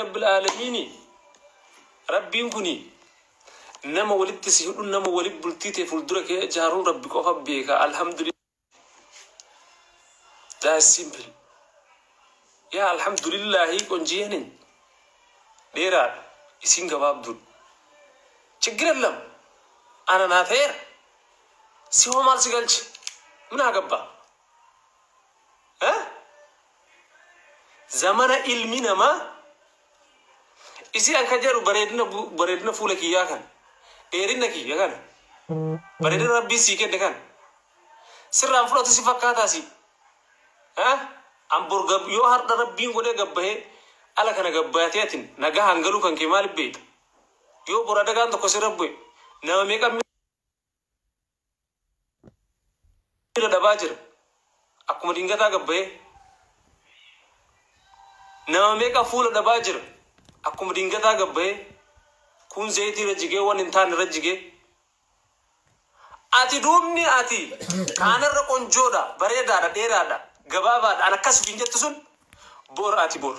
Rabbil aalamiini Rabbiin kuni nama walitti si hidhuun, nama walitti bultii ta'e fuuldura kee ijaaruun Rabbi qofa beeka. Alhamdulillah. That's simple. Yaa alhamdulillahi, qonjiyeenin dheeraadha, isin gabaabduudha. ችግር የለም, ana naa ta'eera. Si hoo maal si galche? Minaa gabba zamana ilmi namaa isi akka jedhu bareedina, bareedina fuula kiyyaa kana, dheerina kiyya kana, bareedina Rabbii sii kenne kana sirraan fudhatu si fakkaataa si an bor yoo har'a Rabbiin godhee gabbahee ala kana gabbaatee atin nagaa hangaluu kan kee maaliif beekta? Yoo bor adagaan tokko sirra bu'e, nama meeqa miira dhabaa jira akkuma dingataa gabbahee? Nama meeqa fuula dhabaa jira akkuma dingataa gabbahee? Kun zayitii irra jigee, waan hin taane irra jigee. Ati duubni ati kaanarra qonjoodha, bareedaadha, dheeraadha, gabaabaadha, an akkas ofiin jettu sun bor, ati bor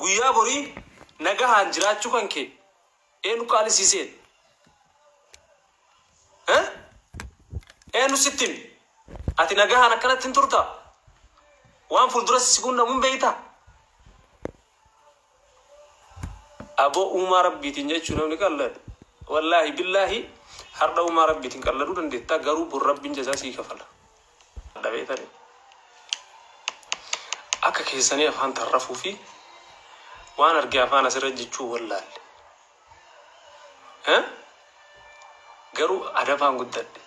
guyyaa borii nagahaan jiraachuu kan kee eenyu qaalisiiseen? Eenyu sitti himi? Ati nagahaan akkanatti hin turta? Waan fuuldura si quunnamuun beeyta? Aboo, uumaa Rabbiitiin jechuu namni qalladu, wallaahi billaahi, har'a uumaa Rabbiitiin qalladuu dandeetta, garuu bor Rabbiin jazaa sii kafala. Dhabeetani akka keessanii afaan tarrafuu fi waan arge afaan asirra jechuu wallaalle. Garuu adabaan guddadhe,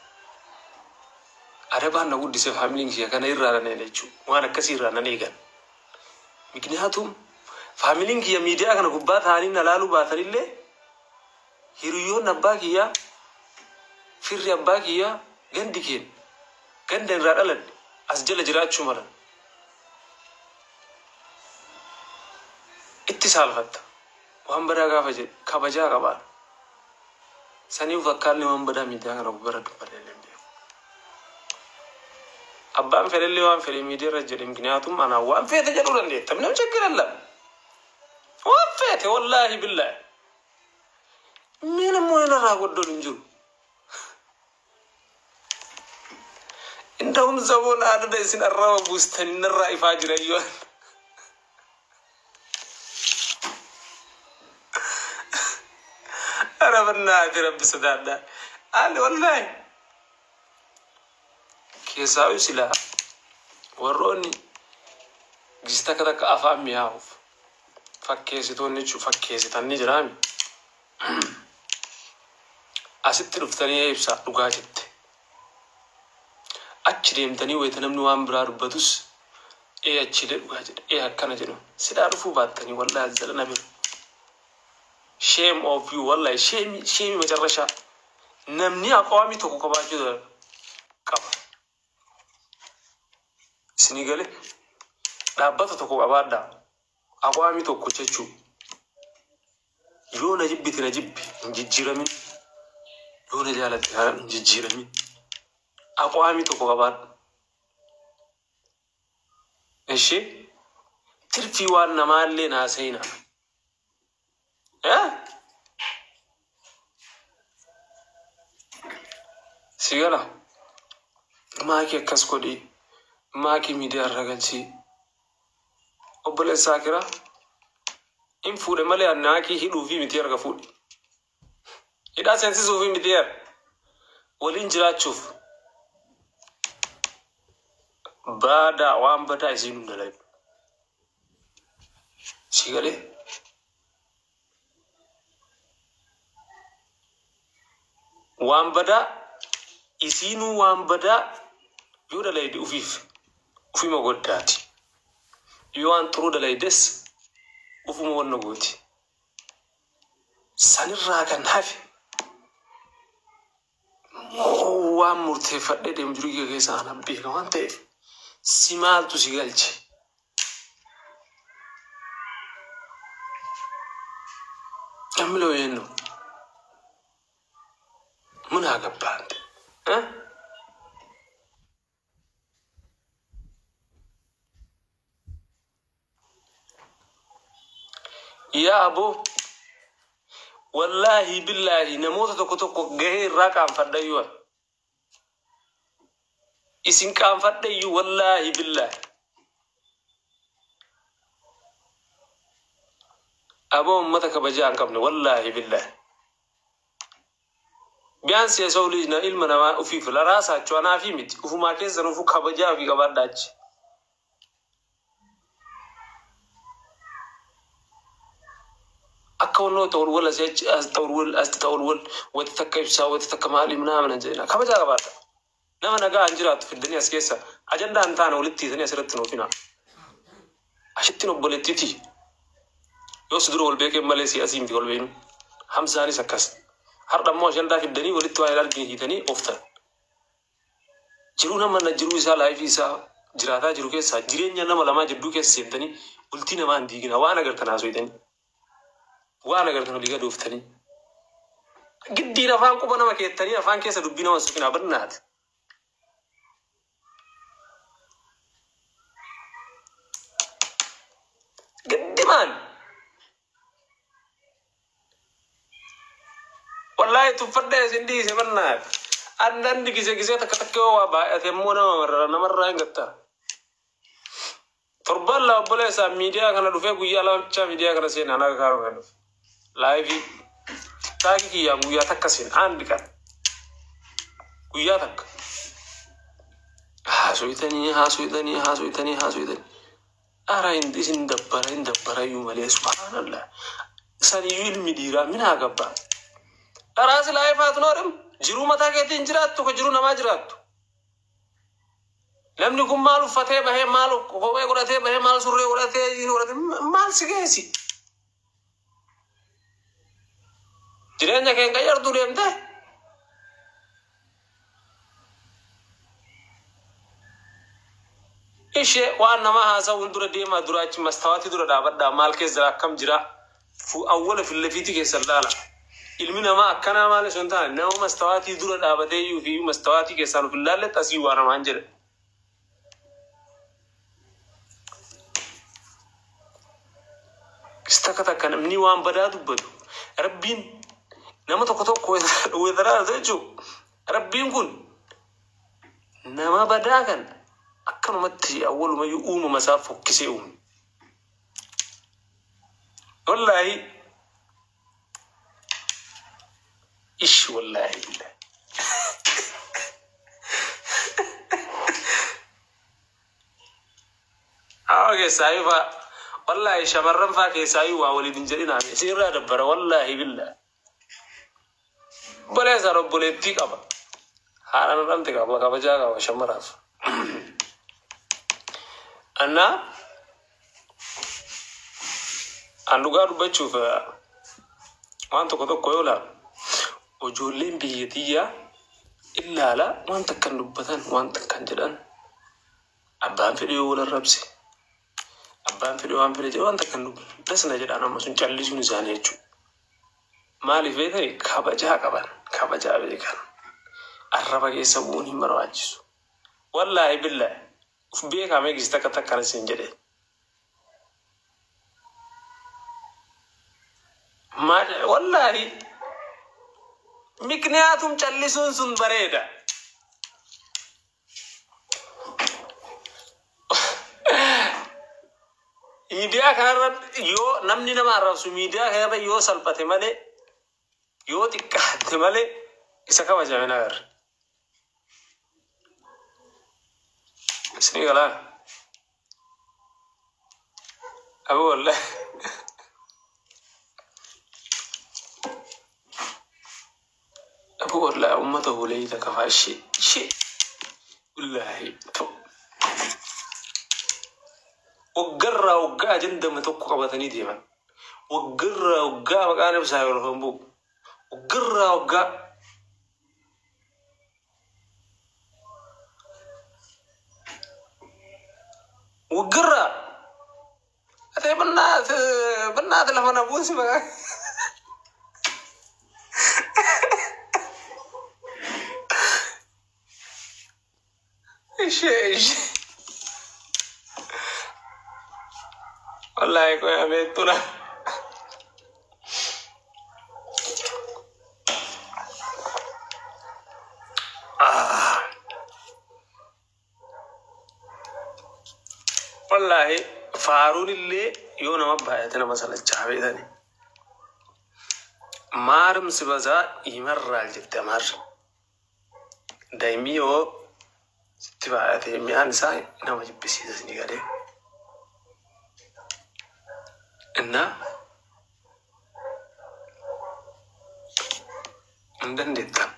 adabaan na guddise. Faamiliin kiyya kana irraa nan eega jechuu, waan akkasii irraa nan eegan. Mikniyaatum faamiliin kiyya miidiyaa kana gubbaa ta'anii na laaluu baatanillee, hiriyoonni abbaa kiyyaa, firri abbaa kiyyaa, gandi keen, ganda irraa dhaladhe as jala jiraachuu malan. Itti saalfatta waan badaa gaafa jedhe, kabajaa qabaan. Saniif akkaallee waan badaa miidiyaa kana gubbarra dubbadhe illee hin beeku. Abbaan fedhellee waan fedhe miidiyaa irra jedhe, mikniyaatum anaa waan feete jedhuu dandeetta. ምንም ችግር የለም. Waan feete, wallaahi billaahi, ምንም waan irraa goddoon hin jiru. Indahum zaboon aadada isin arraba buustanii narraa ifaa jiran yoo ኧረ በእናትህ Rabbi sodaadhaa. Ani wallaahi keessaayu silaa warroonni gisi takka takka afaan mi'aawuuf fakkeessitoonni jechuun fakkeessitan ni jiraami. Asitti dhuftanii ibsaa dhugaa jette. Achi deemtanii wayita namni waan biraa dubbatus ee achiilee dhugaa jedhe, ee akkana jedhu silaa dhufuu baattanii, wallaahi jala na bira. Shame of you, wallahi shame, shame መጨረሻ. Namni aqwaamii tokko qabaachuu qaba. Isinii galee? Dhaabbata tokko qabaadhaa. Aqwaamii tokko jechuu. Yoo na jibbite na jibbi, hin jijjiiramin. Yoo na jaalatte hin jijjiiramin. Aqwaamii tokko qabaadhu. Ishee tirfii waan namaallee naasayina. Eh? Si gala? Maakii akkas godhi. Maakii miidiyaa irra galchii. Obboleessaa kira. In fuudhe malee naakii hidhuufi miti erga fuudhe. Hidhaa seensisuufi miti erga. Waliin jiraachuuf. Badaa waan badaa isiin hunda dalagu. Si galee? Waan badaa isiinuu, waan badaa yoo dalayde ufiif ufima goddaati. Yoo waan xuruu dalaydes ufuma wanna gooti. Sanirraa kan hafe waan murteeffadhee deemu jiru kiyya keessa ana beeka waan ta'eef, si maaltu si galche? የሚለው ይህን ነው። ምን አገባህ አንተ እ? Yaa aboo, wallaahi billaahi, namoota tokko tokko gahee irraa qaanfadhayyuu ani. Isin qaanfadhayyuu, wallaahi billaahi. Aboo, ummata kabajaa hin qabne, wallaahi billaahi. ቢያንስ የሰው ልጅ ilma namaa ufiif ለራሳችሁ anaafi miti, ufumaa keessan ufu kabajaa ofii qabaadhaa achi. Akka wannoo ta'ulwal asii achi as ta'ulwal as ta'ulwal wati takka ibsaa wati takka maalii ምናምን jedhina, kabajaa qabaadha. Nama nagaa hin jiraattu fiddanii as keessa ajandaa hin taane walitti hiitanii asirratti hin oofina. Ashittiin obboleettiiti. Yoo si dura wal beekeen malee si asii miti wal beenu. Hamzaanis akkas. Har'a immoo ajandaa fiddanii walitti waan hin argine hiitanii ooftan. Jiruu nama na jiruu isaa life isaa jiraataa jiru keessaa jireenya nama lamaa jidduu keessa seentanii bultii namaa hin diigina. Waan agartan haasoyitanii. Waan agartan olii gad ooftanii. Giddiin afaan quba nama keettanii afaan keessa dubbii nama suqinaa bannaati. Giddimaan. Wallaahi tuffadhee isin dhiise bannaati. አንዳንድ ጊዜ ጊዜ takka takka yoo waa baay'ate immoo nama marara, namarraa hin gatta. Torban lama obboleessaa miidiyaa kana dhufee guyyaa 2 bichaa miidiyaa kana seenaa naga kaaruu kan dhufe. Live TikTok kiyyaan guyyaa takka seen አንድ ቀን guyyaa takka. Haasoyitanii haasoyitanii haasoyitanii haasoyitanii. Ara isin dabbara hin dabbara iyyuu malee, subhaanallah. Saniyyuu ilmi dhiiraa minaa gabbaa. Dharaasi life አትኖርም. Jiruu mataa keetiin jiraattu ka jiruu namaa jiraattu. Namni kun maal uffatee bahee, maal kophee godhatee bahee, maal surree godhatee godhatee, maal si geessi? Jireenya kee hin qayyartuu deemtee? Ishee waan nama haasa'uun dura deemaa dura achi mastawaatii dura dhaabadhaa, maal keessa jira, akkam jira, awwala fillafiitii keessan laala. Ilmi namaa akkanaa maal osoo hin taane, nama mastawaatii dura dhaabatee iyyuu fi mastawaatii keessaan of hin laalletti asii waa namaan jedhe. Takka takka namni waan badaa dubbatu rabbiin nama tokko tokko weeraraa jechuun rabbiin kun nama badaa kan akkanumatti awwalumayyuu uumama isaa fokkisee uume. Wallaahi ish, wallaahi billahi. Awa keessaayyuu faa, wallaahi shamarran faa keessaayyuu waa waliin hin jedhinaa, isinirraa dabbara, wallaahi billahi. Obboleessaan obboleettii qaba. Haadha nadhamte qaba, kabajaa qaba shamaraaf. Annaa an dhugaa dubbachuuf waan tokko tokko yoo ilaalu, ijoolleen biyya tiyyaa ilaala, waan takkan dubbatan, waan takkan jedhan, abbaan fedhe yoo wal arrabse, abbaan fedhe waan fedhe jedhe, waan takkan dubbatan dasna jedhaan, amma sun callisuun isaanii jechuudha. Maaliif beekani? Kabajaa qaban, kabajaa beekan, arraba keessa bu'uun hin barbaachisu. Wallaahi billaahi uf beekaa meeqis takka takkana siin jedhe. Wallaahi ምክንያቱም callisuun sun bareeda. Miidiyaa kanarra yoo namni nama arrabsu, miidiyaa kanarra yoo salphate malee, yoo xiqqaate malee, isa kabajame nagarra. Isinii galaa? Abu wallahi. Abu wallahi ummata hooleyii takka faa ishee ishee wallahi ta'u. Waggarraa waggaa ajandama tokko qabatanii deeman. Waggarraa waggaa maqaan ibsaa yoo lafan bu'u. Waggarraa waggaa. Waggarraa. Ate bannaat lafa na buusi maqaa. Ishee ishee. Wallahi qoy ameettuna. Wallaahi faaruun illee yoo nama baay'ate nama salachaa beekani. Maarim si bazaa himarraal jette amaarri. Daa'imni yoo sitti baay'ate mi'aan isaa nama jibbisiisa isinii galee. Innaa hin dandeettan.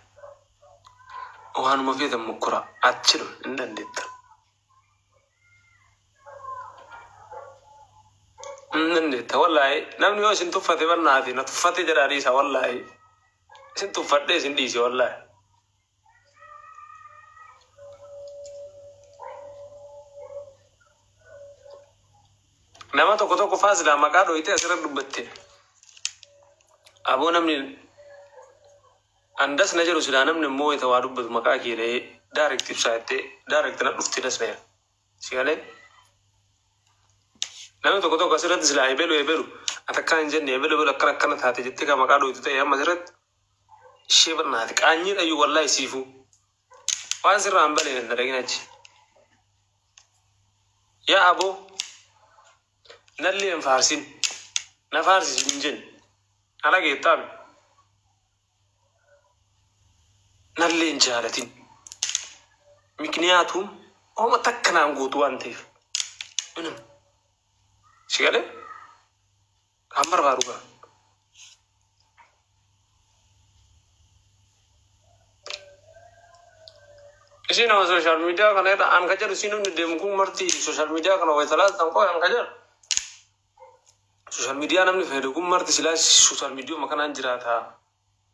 Waanuma feetan mukkura achi hin dandeettan. Hin dandeetta wallaahi namni yoo isin tuffate barnaati na tuffate jedhaa dhiisa wallaahi. Isin tuffadhee isin dhiise wallaahi. Nama tokko tokko faa silaa maqaa dhoyitee asirra dubbatte. Aboo namni andas na jedhu silaa namni immoo wayita waa dubbatu maqaa kee dhahee direct ibsaa jettee direct na dhufti das na jedha. Si galee? Namni tokko tokko asirratti silaa ebelu ebelu ati akkana hin jenne ebelu ebelu akkana akkana taate jettee kan maqaa dhoytu ta'e amma asirratti ishee barnaati qaanyii dhayyuu wallaahi siifuu. Waan sirraa hin baleen hin dalagin achi. Yaa aboo nallee hin faarsin na faarsisin hin jenne ala geettaami nallee hin jaalatin. Mikniyaatuun homa takka naan guutu waan ta'eef. Minum. Si galee? Kan barbaadu gaa. Isin nama social media kana irra an ka jedhu isin namni deemu kun marti social media kana wayita laaltan qoy an ka jedhu. Social media namni fayyadu kun marti silaa social media makanaan jiraata.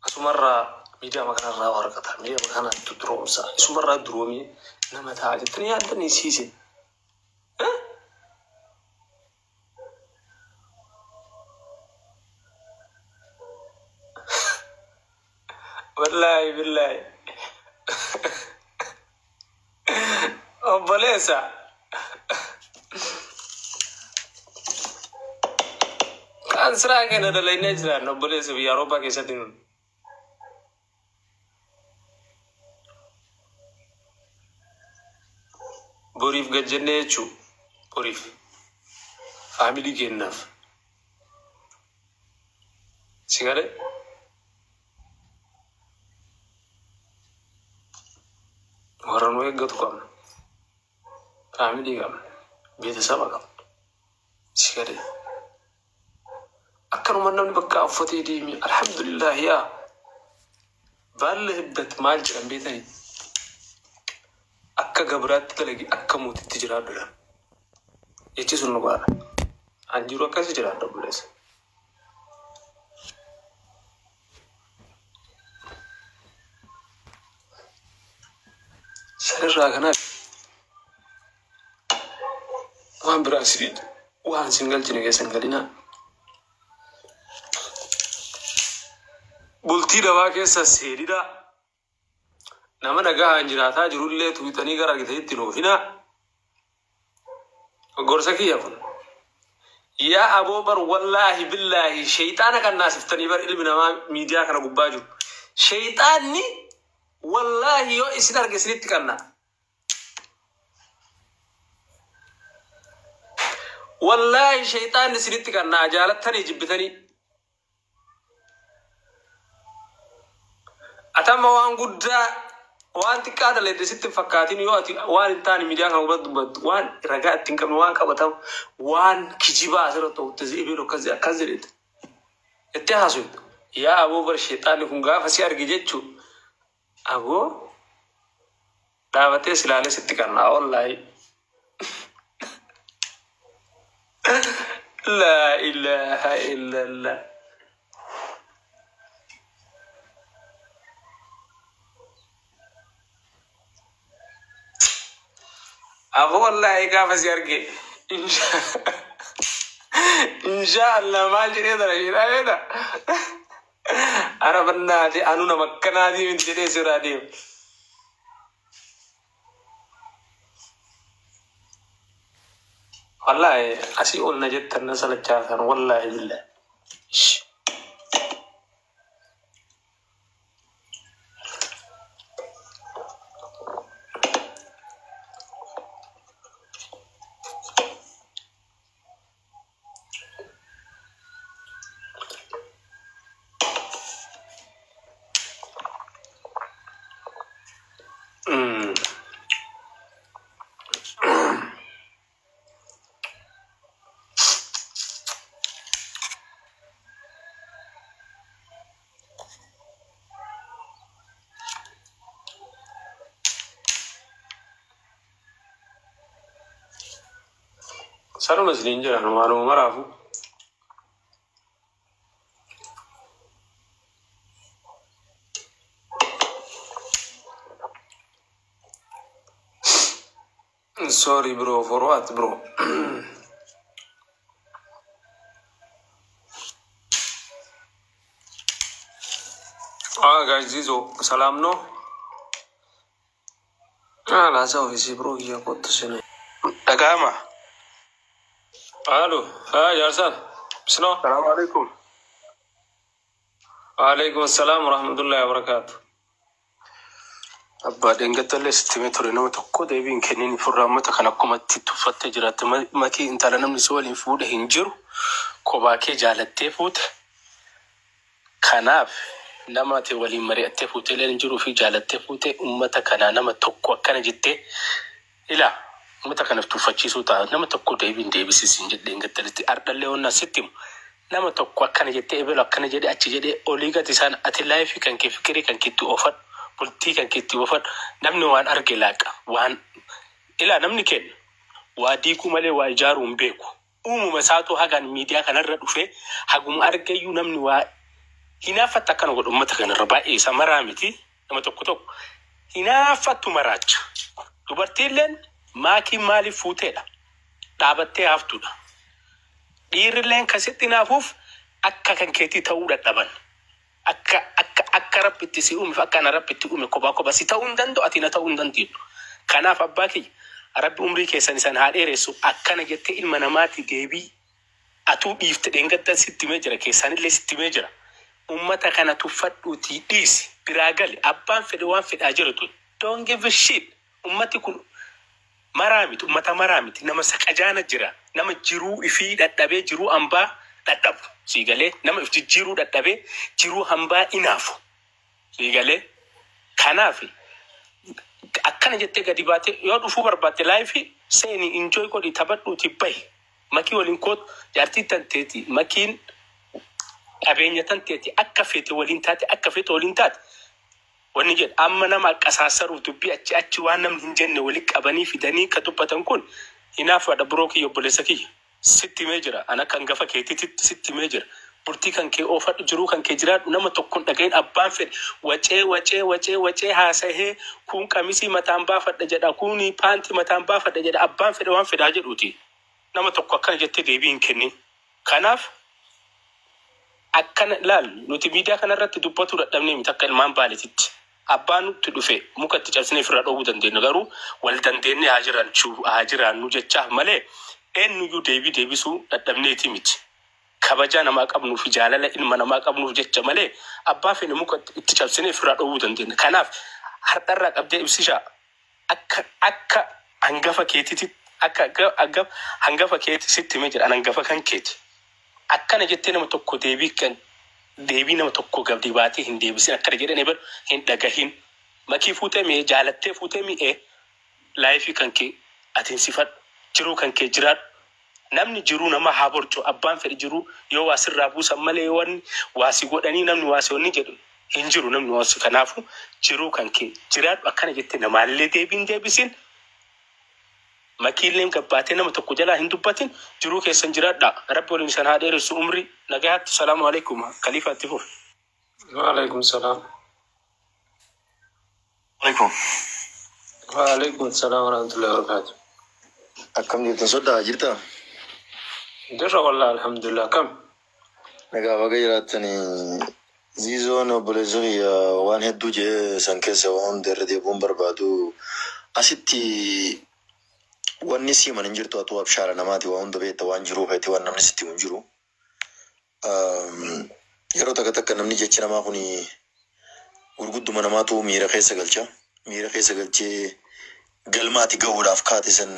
Asumarraa miidiyaa makanarraa waa argata. Miidiyaa makanaatti duroomsa. Isumarraa duroomee nama ta'a jettanii yaaddanii siise. Wallaahi billaahi. Obboleessa. Kan siraa kenna dalagnee jiraan obboleessa biyya Awurooppaa keessatti nun. Boriif gad jennee jechuu boriif faamilii kennaaf. Si galee? Warra nu eeggatu qabna. Faamilii qabna. Beetesaba qabna. Si galee? Akkanuma namni bakka uffatee deeme alhamdulillah yaa ባለህበት maal jedhan beetanii akka gabraatti dalagi akka mootitti jiraadhu jechi sun dhugaadha. An jiru akkasi jiraadha obboleessa. Sanirraa kanaaf waan biraa si waan sin galchine keessa hin galinaa. Bultii dabaa keessa seenidha. Nama nagaa jiraataa jirullee tuuxanii gara argitanitti hin oofinaa. Gorsa kiyya kun. Yaa aboo bar wallaahi billaahi sheeyxaana kan naasiftanii bar ilmi namaa miidiyaa kana gubbaa jiru. Sheeyxaanni wallaahi yoo isin arge isinitti kanna. Wallaahi sheeyxaanni isinitti kanna jaalattanii jibbitanii. Atamma waan guddaa waan xiqqaa dalagde sitti hin fakkaatin yoo ati waan hin taane miidiyaa kana gubbatti dubbattu waan ragaa ittiin qabne waan qabatamu waan kijibaa asirratti oolte ebeelu akkas akkas jedhete. Itti haasoftu. Yaa aboo bar sheexaanni kun gaafa si arge jechuu aboo dhaabatee silaalee sitti kannaa wallaahi. Laa ilaaha illallah. Aboo wallaahi gaafa si arge insha Allah maal jedhee tana jedhaa Ara bannaati anu nama akkanaatii miti jedhee sirraa deema. Wallaahi asii ol na jettan na salachaatan wallaahi billahi. Sanuma isiniin jedhan waanuma maraafu. Sorry bro, for what bro? Ah guys, Zizo, ሰላም ነው? Ah, laasa ofisi bro kiyya kottu sine. Dhaga'ama. Alo, ha jaarsaan. Bisno. Salaamu alaikum. Waalaikum assalam warahmatullahi wabarakatuh. Abbaa dheengattallee sitti himee ture, nama tokko deebii hin kennin. Furraammata kan akkumatti tuffattee jiraatte. Makii intala namni si waliin fuudhe hin jiru, kophaa kee jaalattee fuute. Kanaaf nama ati waliin mari'attee fuutee illee hin jiruu fi jaalattee fuute. Ummata kanaa nama tokko akkana jettee ilaa ummata kanaaf tuffachiisuu ta'a. Nama tokko deebii hin deebisisin jedhe dheengattalitti. Ardhallee onnaa sitti himu, nama tokko akkana jettee, ebelu akkana jedhe, achi jedhee olii gati isaan. Ati life kan kee, fikirii kan keetti oofadhu, bultii kan keetti oofadhu. Namni waan arge laaqa. Waan ilaa namni kennu waa diiguu malee waa ijaaruu hin beeku. Uumuma isaatu hagaan miidiyaa kanarra dhufee haguma argeyyuu namni waa hinaaffatti akkana godhu. Uummata kanarra baay'ee isa maraa miti, nama tokko tokko hinaaffattu maraacha. Dubartiilleen maakii maaliif fuuteedha, dhaabattee haftuudha. Dhiirrilleen kasitti hinaafuuf akka kan keetii ta'uu dadhaban. Akka Rabbitti si uume, akka ana Rabbitti uume kophaa kophaa si ta'uu hin danda'u, ati na ta'uu hin dandeettu. Kanaaf abbaa kiyya, Rabbi umrii keessan isan haa dheeressu. Akkana jettee ilma namaati deebii atuu dhiifte. Dheengadda sitti himee jira, keessaanillee sitti himee jira. Ummata kana tuffadhuutii dhiisi, biraa gali. Abbaan fedhe waan fedhaa jirtu. Don't give a shit. Ummati kun maraa miti, ummata maraa miti. Nama saqajaana jira. Nama jiruu ifii dadhabee jiruu hambaa dadhabu. Siigalee, nama if jijjiiruu dadhabee jiruu hambaa inaafu. Siigalee, kanaaf akkana jettee gadi baatee yoo dhufuu barbaadde live seeni, enjoy godhi, taphadhuuti bahi. Makii waliin kootu, jaartii tanteeti. Makiin qabeenya tanteeti. Akka feete waliin taate, akka feete waliin taate. Wanni jedhu amma nama qasaasaruuf dubbii achi achi waan namni hin jenne walitti qabanii fidanii ka dubbatan kun hinaafaadha. Biroo kiyya, obboleessa kiyya, sitti himee jira. Ana kan gafa keetiitti sitti himee jira. Bultii kan kee oofadhu, jiruu kan kee jiraadhu. Nama tokkoon dhagahin. Abbaan fedhe wacee wacee wacee wacee haasahee, kun qamisii mataan baafadha jedha, kun paantii mataan baafadha jedha, abbaan fedhe waan fedhaa jedhuuti. Nama tokko akkana jettee deebii hin kennin. Kanaaf akkana laal, nuti miidiyaa kanarratti dubbatu dadhabnee miti. Akka ilmaan baaleetitti abbaan nutti dhufe muka itti cabsinee ofirraa dhoowwuu dandeenya, garuu wal dandeenye haa jiraachuu haa jiraannu jechaaf malee eenyuyyuu deebii deebisuu dadhabneeti miti. Kabajaa namaa qabnuu fi jaalala ilma namaa qabnuuf jecha malee abbaa fedhe muka itti cabsinee ofirraa dhoowwuu dandeenya. Kanaaf har'arraa qabdee ibsishaa, akka hangafa keetitti, akka hangafa keeti sitti himee jira. An hangafa kan keeti. Akkana jettee nama tokko deebii kan deebii nama tokko gabdii baatee hin deebisin. Akkana jedhan ebalu hin dhagahin. Makii fuutee mi'ee, jaalattee fuutee mi'ee, life kan kee adeemsifadhu, jiruu kan kee jiraadhu. Namni jiruu nama haa borcu. Abbaan fedhe jiruu yoo waa sirraa buusan malee, wanni waa si godhanii namni waa si wanni jedhu hin jiru. Namni waa si, kanaafu jiruu kan kee jiraadhu. Akkana jettee namaallee deebii hin deebisin. Makiilleen gabbaatee nama tokko jalaa hin dubbatin. Jiruu keessan jiraadha. Rabbi waliin isan haa dheeressu umrii nagayaatti. Salaamu alaikum. Kaliifaatti fuuf. Waalaikum salaam. Alaikum. Waalaikum salaam warahmatullahi wabarakatuh. Akkam jirtan soddaa, jirta? Jirra wallah, alhamdulillah, kam? Nagaa baga jiraattanii. Ziizoon obboleessa kiyya waan hedduu jee san keessa waan hunda irra deebi'uun barbaadu. Asitti wanni siiman hin jirtu. Atuu abshaara namaati, waan hunda beekta, waan jiruu feete, waan namni sitti himu hin jiru. Yeroo takka takka namni jechi namaa kun gurgudduma namaatu miira keessa galcha. Miira keessa galchee galmaati gahuudhaaf kaate san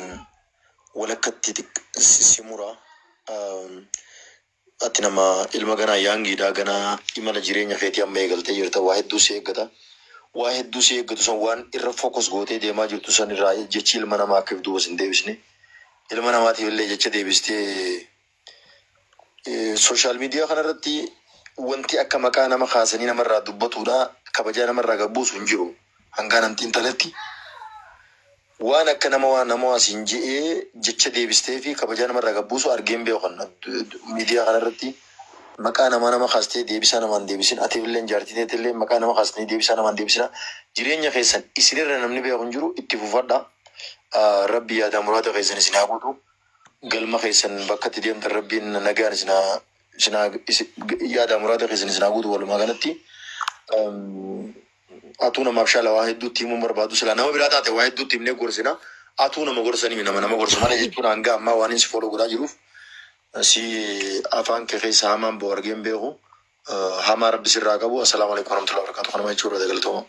walakkatti si mura. Ati nama ilma ganaa youngiidha, ganaa imala jireenya keetii amma eegaltee jirta. Waa hedduu si eeggata. Waa hedduu si eeggatu san, waan irra focus gootee deemaa jirtu san irraa jechi ilma namaa akka duuba sin deebisne. Ilma namaatiif illee jecha deebistee social media kanarratti wanti akka maqaa nama kaasanii namarraa dubbatudha, kabajaa namarraa gabbuusu hin jiru. Hangaa namtiin talatti. Waan akka nama waan nama waa siin je'ee jecha deebistee fi kabajaa namarraa gabbuusu argeen beekan miidiyaa kanarratti. Maqaa namaa nama kaastee deebisaa namaan deebisin. Ati illee jaartii teetillee maqaa nama kaastanii deebisaa namaan deebisina. Jireenya keessan isinirra namni beeku hin jiru, itti fufadha. Rabbi yaada muraada keessan isin haa guutu. Galma keessan bakka itti deemtan Rabbiin nagaan isin haa isin haa yaada muraada keessan isin haa guutu walumaa galatti. Atuu namaaf shala waa hedduutti himuun barbaadu, silaa nama biraa taate waa hedduutti himnee gorsina. Atuu nama gorsanii, nama nama gorsu malee jechuun hanga ammaa waan inni si follow godhaa jiruuf si afaan kee keessa hamaan bo'u argeen beeku. Hamaa Rabbi sirraa qabu. Assalaamu alaikum warahmatullahi wabarakatuh. Kanuma jechuudha, galatooma.